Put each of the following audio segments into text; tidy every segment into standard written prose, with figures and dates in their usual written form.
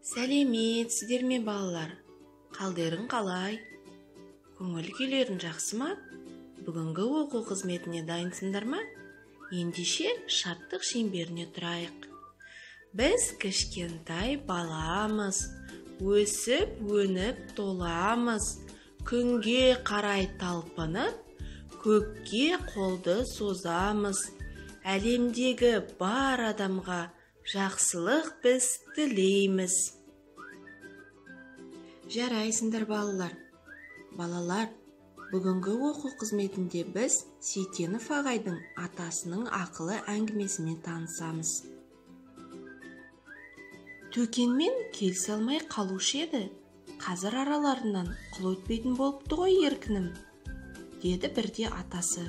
Сәлеметсіздер ме, балалар? Қалдерің қалай? Көңіл күйлерің жақсы ма? Бүгінгі оқу қызметіне дайынсыңдар ма? Ендеше шаттық шеңберіне тұрайық. Біз кішкентай баламыз, өсіп өніп толамыз, күнге қарай талпынып, көкке қолды созамыз. Әлемдегі бар адамға жақсылық біз тілейміз. Жарайсыңдар, балалар. Балалар, бүгінгі оқу қызметінде біз Сейтенов ағайдың атасының ақылы әңгімесімен танысамыз. Төкенмен келісе алмай қалушы еді. Қазір араларынан қыл өтпейтін болыпты ғой еркінім, деді бірде атасы.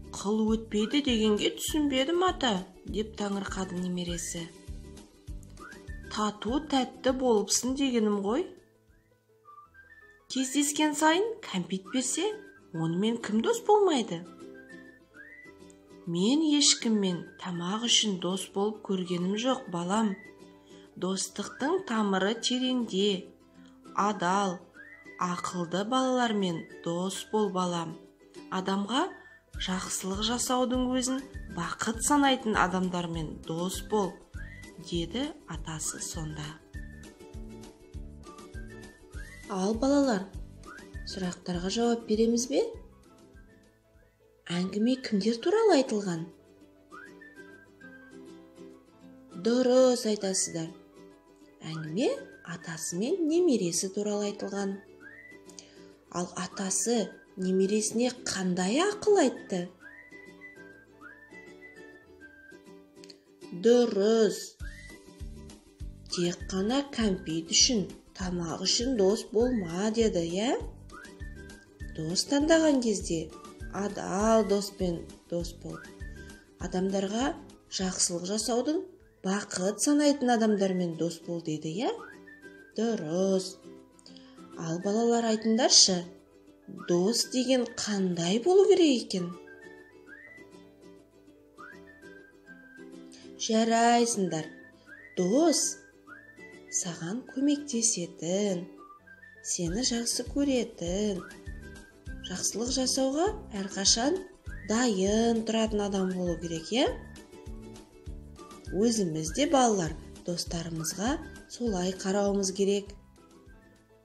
Қыл өтпейді дегенге түсінбедім, ата, деп таңырқады немересі. Тату тәтті болыпсың дегенім ғой. Кездескен сайын кәмпит берсе, онымен кім дос болмайды? Мен ешкіммен тамақ үшін дос болып көргенім жоқ, балам. Достықтың тамыры тереңде. Адал, ақылды балалармен дос бол, балам. Адамға жақсылық жасаудың өзін бақыт санайтын адамдармен дос бол, деді атасы сонда. Ал балалар, сұрақтарға жауап береміз бе? Әңгіме кімдер туралы айтылған? Дұрыс айтасыздар. Әңгіме атасы мен немересі туралы айтылған. Ал атасы немересіне қандай ақыл айтты? Дұрыс. Тек қана кәмпит үшін, тамақ үшін дос болма деді, иә? Дос таңдаған кезде адал доспен дос бол. Адамдарға жақсылық жасаудың бақыт санайтын адамдармен дос бол деді, иә? Дұрыс. Ал балалар, айтыңдаршы, дос деген қандай болу керек екен? Жарайсыңдар. Дос саған көмектесетін, сені жақсы көретін, жақсылық жасауға әрқашан дайын тұратын адам болу керек, иә? Өзіміз де, балалар, достарымызға солай қарауымыз керек.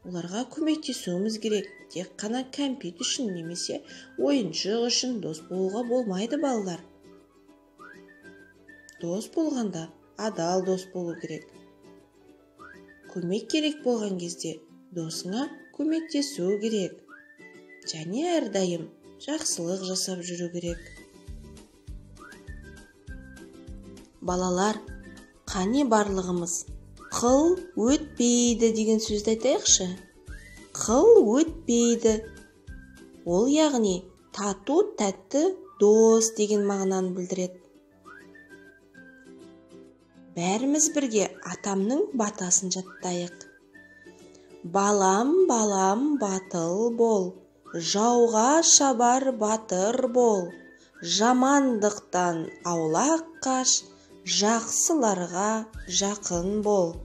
Оларға көмектесуіміз керек. Тек қана кәмпит үшін немесе ойыншық үшін дос болуға болмайды, балалар. Дос болғанда адал дос болу керек. Көмек керек болған кезде досыңа көмектесу керек. Және әрдайым жақсылық жасап жүру керек. Балалар, қане барлығымыз қыл өтпейді деген сөзді айтайықшы. Қыл өтпейді. Ол яғни тату тәтті дос деген мағынаны білдіреді. Бәріміз бірге атамның батасын жаттайық. Балам, балам, батыл бол, жауға шабар батыр бол, жамандықтан аулақ қаш, жақсыларға жақын бол.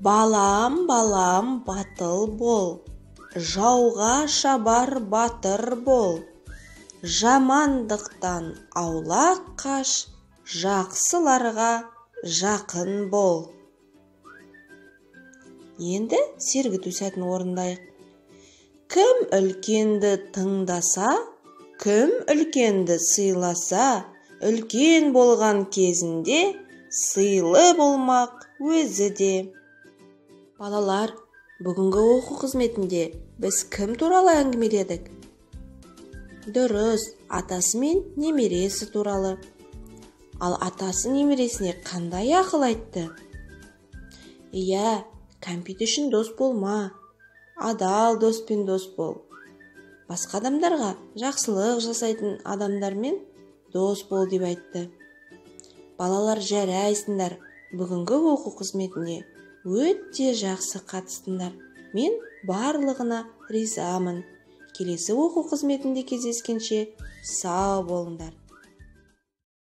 Балам, балам, батыл бол, жауға шабар батыр бол, жамандықтан аулақ қаш, жақсыларға жақын бол. Енді сергіту сәтін орындайық. Кім үлкенді тыңдаса, кім үлкенді сыйласа, үлкен болған кезінде сыйлы болмақ өзі де. Балалар, бүгінгі оқу қызметінде біз кім туралы әңгімеледік? Дұрыс, атасы мен немересі туралы. Ал атасы немересіне қандай ақыл айтты? Иә, кәмпит үшін дос болма, адал доспен дос бол. Басқа адамдарға жақсылық жасайтын адамдармен дос бол деп айтты. Балалар, жарайсыңдар, бүгінгі оқу қызметіне өте жақсы қатыстыңдар. Мен барлығына ризамын. Келесі оқу қызметінде кездескенше сау болыңдар.